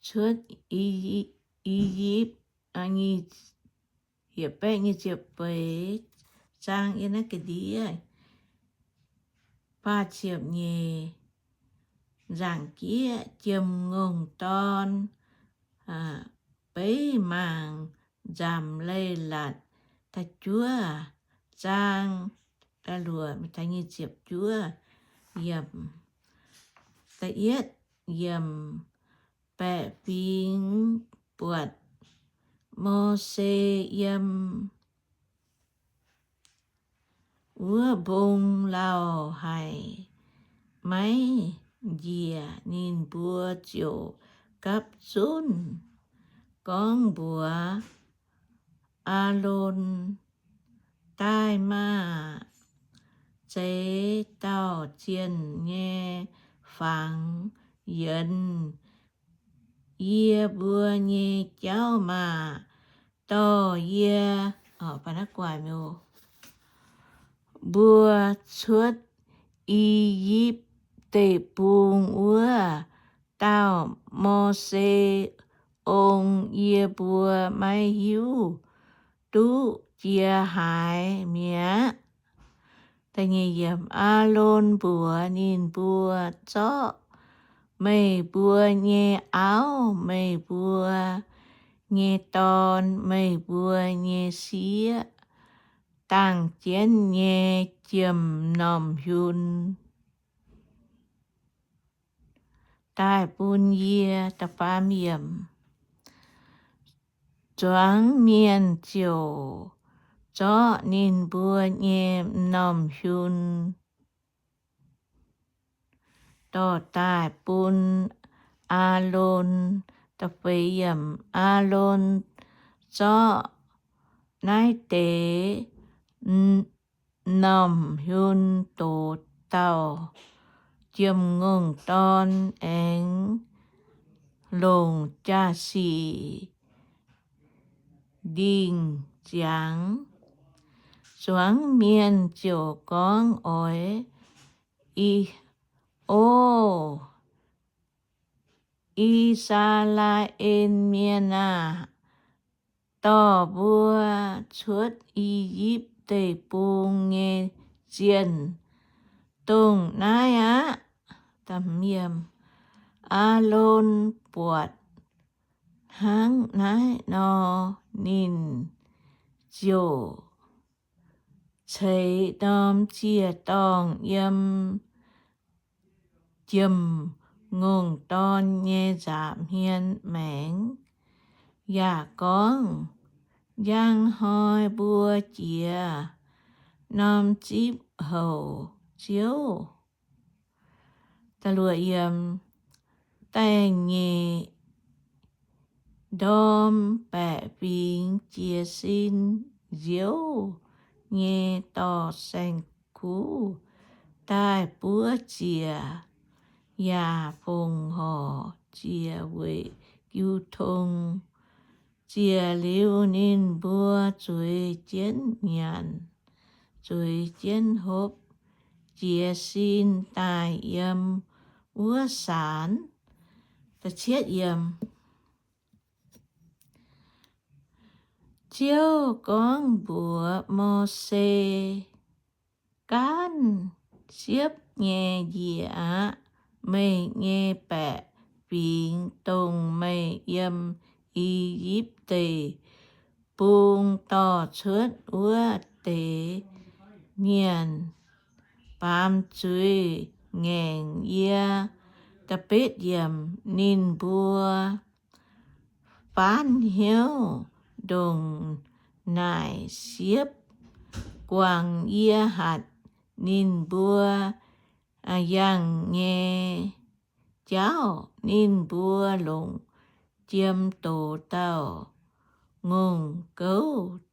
cuotv I^yipv, yietc baeqv nyic ziepc feix zaang yiem naaiv ga'ndiev, faah ziepc nyeic, nzaangc jieqv jiem-ngongh dorn, beiv mangc nzamc leiz-latc da'juov zaang, da'luoqc, da'nyeic ziepc juov yiemc, da'yietv yiemc, baeqc fingx buatc Mose yiem wuov mbong lauh haic, maiv njiec, ninh mbuo ziouc gapv zunv gorngv mbuox Aalon, Daaih maah! Zeix dauh zienh nyei fangx yienz yie mbuo nyei jauv maah! Dorh yie mbuo cuotv I^yipv Deic-Bung wuov dauh Mose ong yie mbuo maiv hiuv duqv jiex haaix mi'aqv. Aalon mbuox ninh mbuo, Zorqv meih mbuo nyei auv, meih mbuo nyei dorn, meih mbuo nyei sieqv, dangh jienv nyei jiem-m'normh hiun daaih bun yie. Zuangx mienh ziouc zorqv ninh mbuo nyei m'normh hiun dorh daaih bun Aalon. Aalon zorqv naaiv deix m'normh hiun dox dauh jiem-ngongh dorn aengx longc jaa-sic ndingh ziangx. Zuangx mienh ziouc gorngv, Oix, O I^saa^laa^en Mienh aah! Dorh mbuo cuotv I^yipv Deic-Bung nyei zienh dongh naaiv aqv. Aalon buatc hnangv naaiv nor, ninh ziouc ceix norm ziec-dorngh yiem jiem-ngongh dorn nyei nza'hmien maengx, yaac gorngv, Njang hnoi mbuo jiex norm zipv houc Ziouv. Da'nyeic ndorm baeqc fingx jiez sin nziouv nyei dorh saeng-kuv daaih buov ziec, yaac fongc horc ziec weic jiu tong. Ziec liuz ninh mbuo zueiz jienv nyanc, zueiz jienv hopv, jiez sin daaih yiem wuov saanx. Ziouv gorngv mbuox Mose, Gaanv siepv nyei njiec aqv. Meih nyei baeqc fingx, dongh meih yiem I^yipv Deic-Bung dorh cuotv wuov deix mienh, baamz zuiz ngaengc yie. Ninh mbuo faanv hnyouv ndongc naaic siepv guangc yie hatc ninh mbuo yangh nyei jauv. Ninh mbuo longc jiem dox dauh ngongh gouv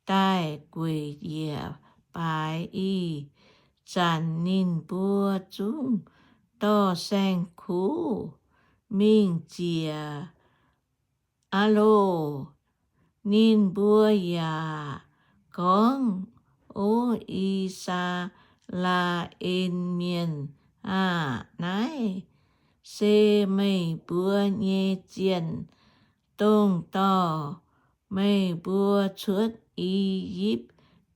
daaih gueic njiec baaix. Ih zanc ninh mbuo zungv dorh saeng-kuv mingh ziec aqv loh. Ninh mbuo yaac gorngv, O I^saa^laa^en Mienh aah! Naaiv se meih mbuo nyei zienh, dongh dorh meih mbuo cuotv I^yipv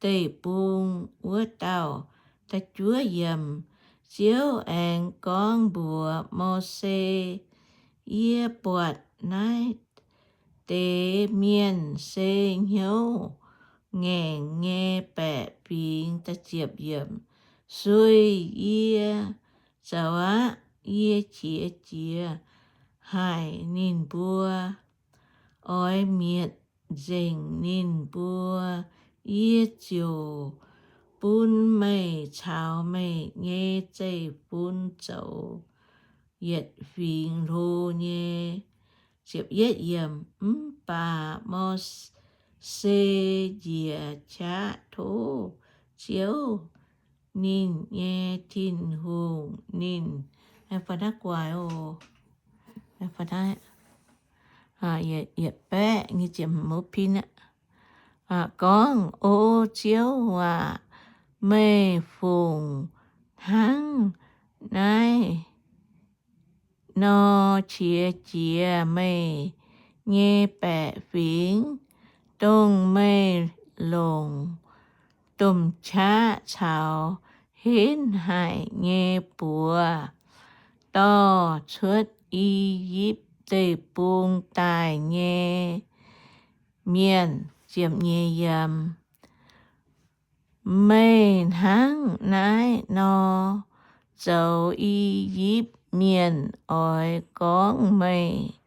Deic-Bung wuov dauh. Ziouv aengx gorngv mbuox Mose, Yie buatc naaiv deix mienh se hnyouv ngaengc nyei baeqc fingx. Sueih yie zoux aqv. Yie qiex jiez haic ninh mbuo, oix mietc nzengc ninh mbuo. Yie ziouc bun meih caux meih nyei zeiv-fun zoux yietc fingx hlo nyei. Mv baac Mose njiec qaqv tov Ziouv, ninh nyei Tin-Hungh, ninh gorngv, O Ziouv aac, meih fungc hnangv naaiv nor qiex jiez meih nyei baeqc fingx, dongh meih longc domh qaqv caux henv haic nyei buoz dorh cuotv I^yipv Deic-Bung daaih nyei mienh. Meih hnangv naaiv nor zoux, I^yipv Mienh oix gorngv meih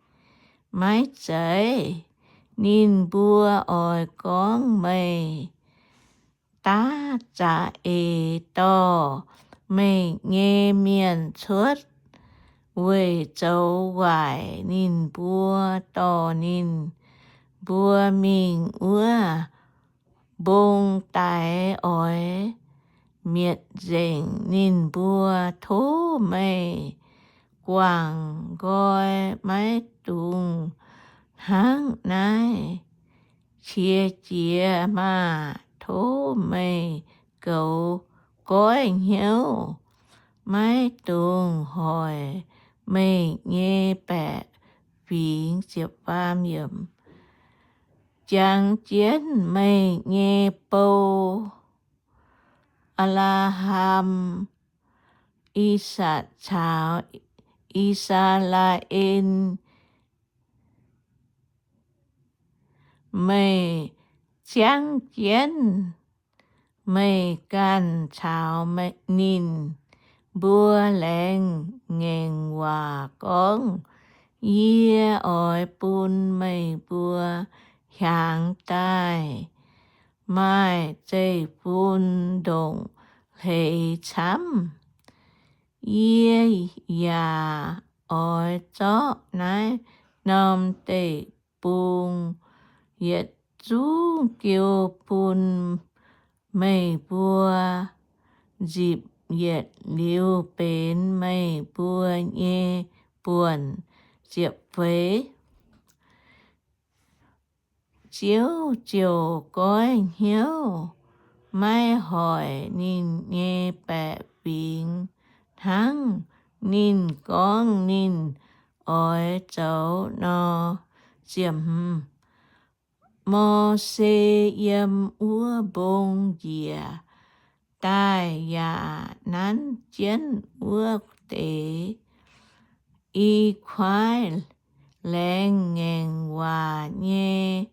maiv zeiz. Ninh mbuo oix gorngv meih daav za'eix dorh meih nyei mienh cuotv, weic zoux waaic ninh mbuo, dorh ninh mbuo mingh wuov mbong daic. Oix mietc nzengc ninh mbuo. Tov meih guangc nqoi, maiv dungx hnangv naaiv qiex jiez maah! Tov meih goux goiv hnyouv, maiv dungx hoic meih nyei baeqc fingx. Jangx jienv meih nyei bou, Apc^laa^ham, I^sakc caux I^saa^laa^en. Meih ziangv jienv meih ganh caux ninh mbuo laengz ngaengc waac gorngv, Yie oix bun meih mbuo hiaangx daaih maaih zeiv-fun ndongc hleix camv. Yie yaac oix zorqv naaiv norm deic-bung yietc zungv jiu bun meih mbuo nzipc yietc liuz benx meih mbuo nyei buonc. Ziouv ziouc goiv hnyouv, maiv hoic ninh nyei baeqc fingx hnangv ninh gorngv ninh oix zoux nor. Mose yiem wuov mbong njiec daaih yaac nanv jienv wuov deix i kuaaiv laengz ngaengc waac nyei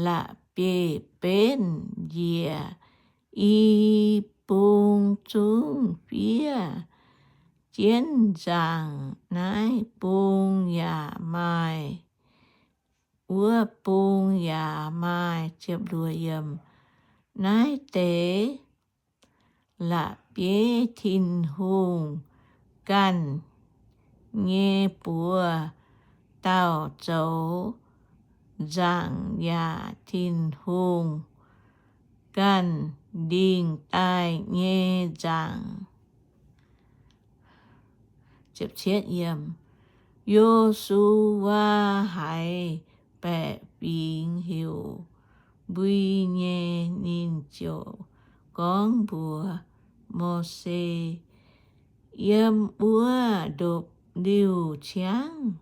la'bieiv-benv njiec i bung zungv fiev jienv nzaangc. Naaiv bung yaac maaih, wuov bung yaac maaih. Naaiv deix la'bieiv Tin-Hungh ganh nyei buoz dauh zoux nzaangc yaac Tin-Hungh ganh ndingh daaih nyei nzaangc. Yo^su^waa haiz baeqc fingx heuc mbui nyei, ninh ziouc gorngv mbuox Mose, Yiem wuov ndopv liuh ciangv,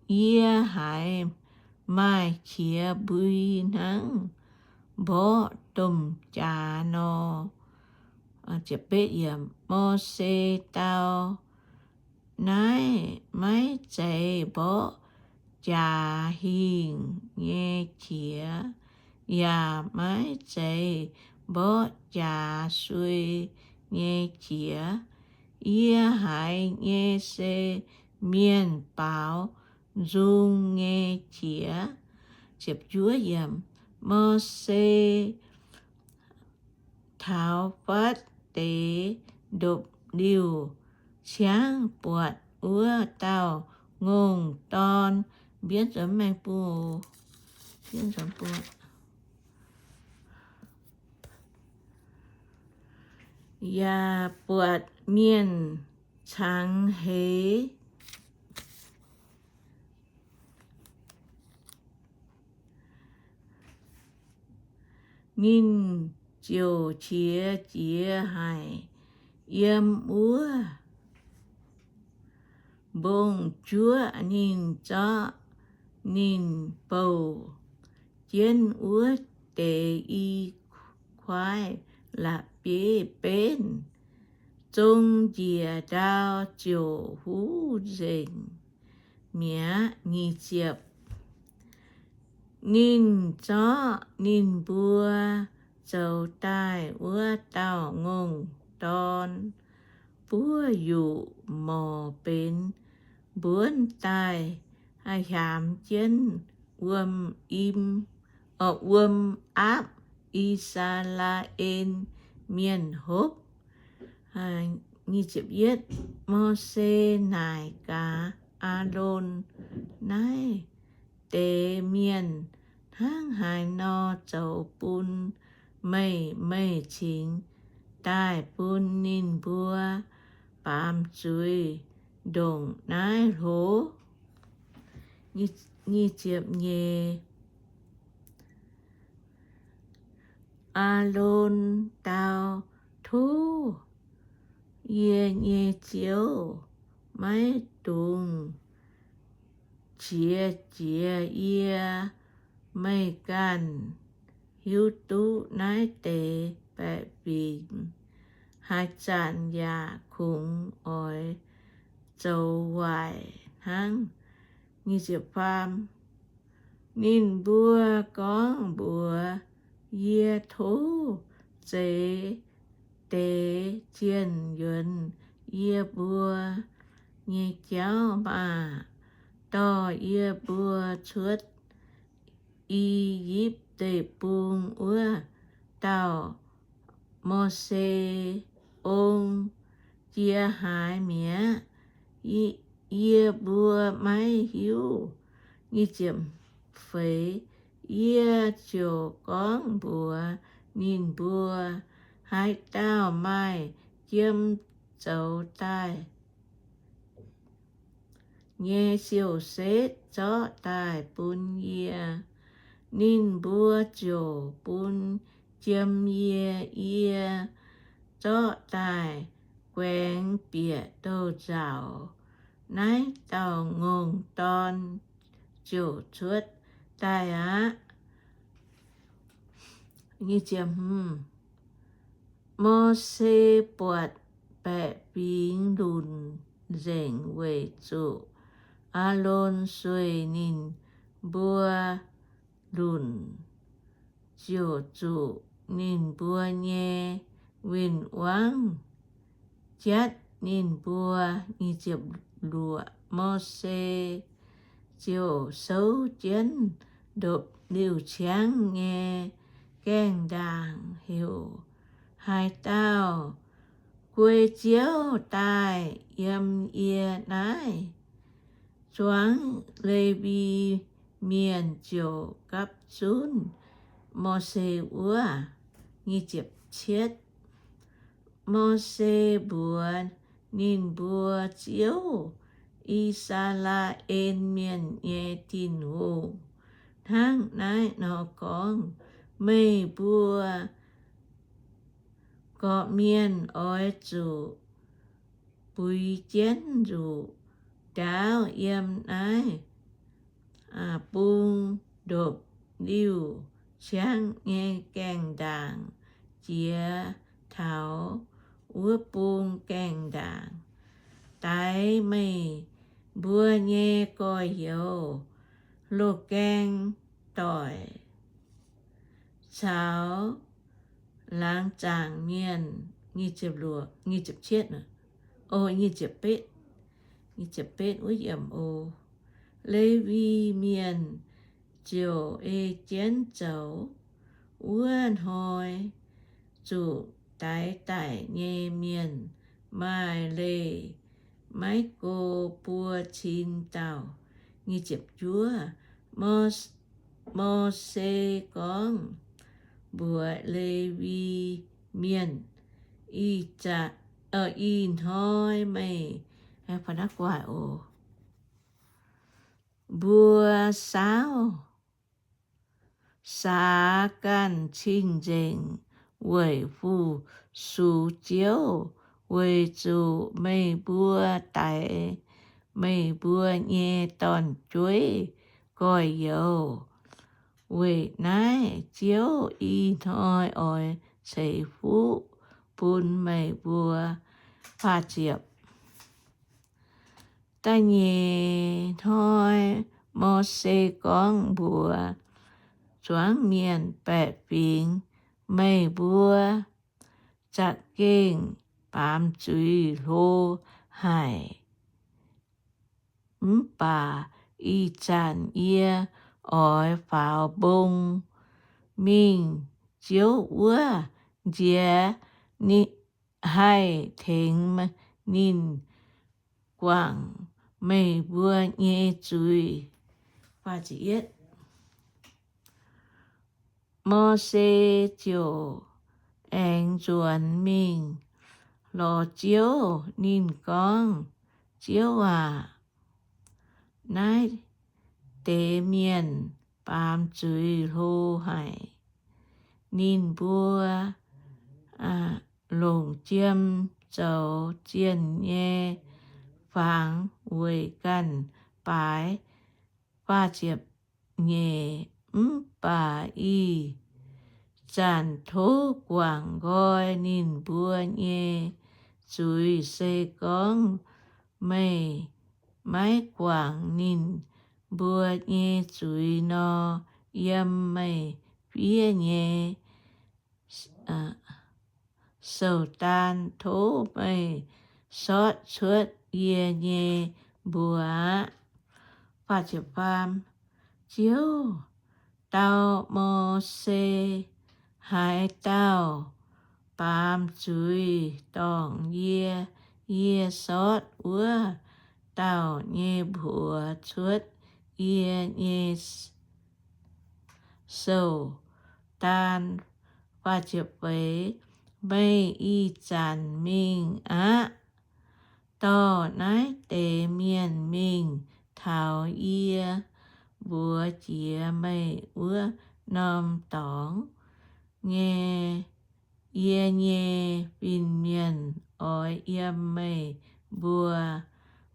yie haiz maaih qiex mbui hnangv mborqv domh jaax nor. Mose dau, Naaiv maiv zeiz mborqv jaax hingh nyei qiex, yaac maiv zeiz mborqv jaax suei nyei qiex. Yie haiz nyei se mienh baaux nzung nyei qiex. Mose taux fatv deix ndopv-liuh ciangv buatc wuov dauh ngongh dorn, mbienv yaac buatc mienh cangx heix. Ninh ziouc qiex jiez haic. Yiem wuov mbong-juoqv ninh zorqv ninh bouh jienv wuov deix i kuaaiv la'bieiv-benv, zong njiec ndau ziouc huv nzengc mi'aqv. Nyic ziepc. Ninh zorqv ninh mbuo zoux daaih wuov dauh ngongh dorn buov yuqc morc benx mbuonv daaih, haih hiaamx jienv wuom im, wuom aapv I^saa^laa^en Mienh hopv. Mose naaic gaax Aalon, Naaiv deix mienh hnangv haaix nor zoux bun meih? Meih cingx daaih bun ninh mbuo baamz zuiz ndongc naaiv hlo? Aalon dau, Tov yie nyei Ziouv, maiv dungx qiex jiez yie. Meih ganh hiuv duqv naaiv deix baeqc fingx haaix zanc yaac kungx oix zoux waaic hnangv. Ninh mbuo gorngv mbuox yie, Tov zeix deix zienh yuonx yie mbuo nyei jauv maah! Dorh yie mbuo cuotv I^yipv Deic-Bung wuov dauh Mose ong jiex haaix mi'aqv, yie mbuo maiv hiuv. Feix. Yie ziouc gorngv mbuox ninh mbuo, Haaix dauh maaih jiem zoux daaih nyei siou-setv zorqv daaih bun yie. Ninh mbuo ziouc bun jiem yie. Yie zorqv daaih guaengx bieqc douz-nzauc, naaiv dauh ngongh dorn ziouc cuotv daaih aqv. Mose buatc baeqc fingx lunc nzengc weic zuqc Aalon sueih ninh mbuo lunc, ziouc zuqc ninh mbuo nyei win-wangv jatv ninh mbuo. Mose ziouc souv jienv ndopv-liuh ciangv nyei gaengh ndaangc heuc, Haaix dauh guei Ziouv daaih yiem yie naaiv? Zuangx Lewi Mienh ziouc gapv zunv Mose wuov. Mose mbuox ninh mbuo, Ziouv, I^saa^laa^en Mienh nyei Tin-Hungh, hnangv naaiv nor gorngv, Meih mbuo gorqv-mienh oix zuqc buix jienv nzuqc jaauv yiem naaiv bung ndopv-liuh ciangv nyei gaengh ndaangc jiex taux wuov bung gaengh ndaangc. Daix meih mbuo nyei gorx-youz, loz-gaeng doic, caux laangz zaangc mienh. Lewi Mienh ziouc ei jienv zoux. Wuov hnoi zuqc daix daic nyei mienh maaih leih maiv go buo cin dauh. Mose gorngv mbuox Lewi Mienh, Ih hnoi meih mbuo saauv saax ganh cing-nzengc weic fu-sux Ziouv, weic zuqc meih mbuo daix meih mbuo nyei dorn-jueiv gorx-youz. Weic naaiv Ziouv ih hnoi oix ceix fuqv bun meih mbuo. Da'nyeic hnoi Mose gorngv mbuox zuangx mienh baeqc fingx, Meih mbuo za'gengh baamz zuiz hlo haic. Mv baac ih zanc yie oix faaux mbong mingh Ziouv wuov nziex, haih tengx ninh guangc meih mbuo nyei zuiz. Mose ziouc aengx nzuonx mingh lorz Ziouv. Ninh gorngv, Ziouv aac, naaiv deix mienh baamz zuiz hlo haic. Ninh mbuo longc jiem zoux zienh nyei fangx weic ganh baaix. Nyeic, mv baac ih zanc tov guangc nqoi ninh mbuo nyei zuiz. Se gorngv meih maiv guangc ninh mbuo nyei zuiz nor, yiem meih fiev nyei sou-daan tov meih sortv cuotv yie nyei mbuox aqv. Ziouv dau Mose, Haaix dauh baamz zuiz dorngc yie, yie sortv wuov dauh nyei mbuox cuotv yie nyei sou-daan. Meih ih zanc mingh aqv. Dorh naaiv deix mienh mingh taux yie mbuox jiex meih wuov norm dorngx nyei. Yie nyei fin-mienh oix yiem meih mbuo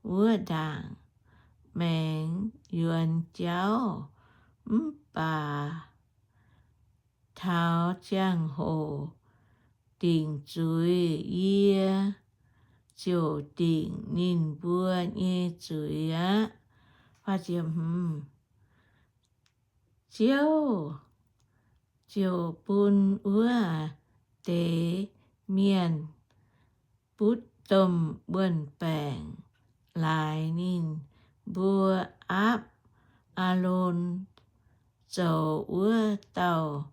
wuov ndaangc maengx yuonx jauv. Mv baac taux ziangh hoc dingc zuiz, yie ziouc dingc ninh mbuo nyei zuiz aqv. Ziouv ziouc bun wuov deix mienh butv domh wuon-baengc laaix ninh mbuo aapv Aalon zoux wuov dauh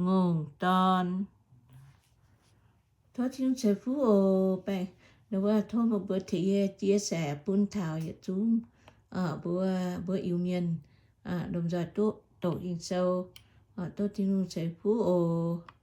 ngongh dorn. Tov Tin-Hungh ceix fuqv oc. Baengh, tov meih mbuo tengx yie chia sẻ bun taux yietc zungv mbuo, mbuo Iu-Mienh lomh nzoih duqv doqc Ging-Sou. Tov Tin-Hungh ceix fuqv oc.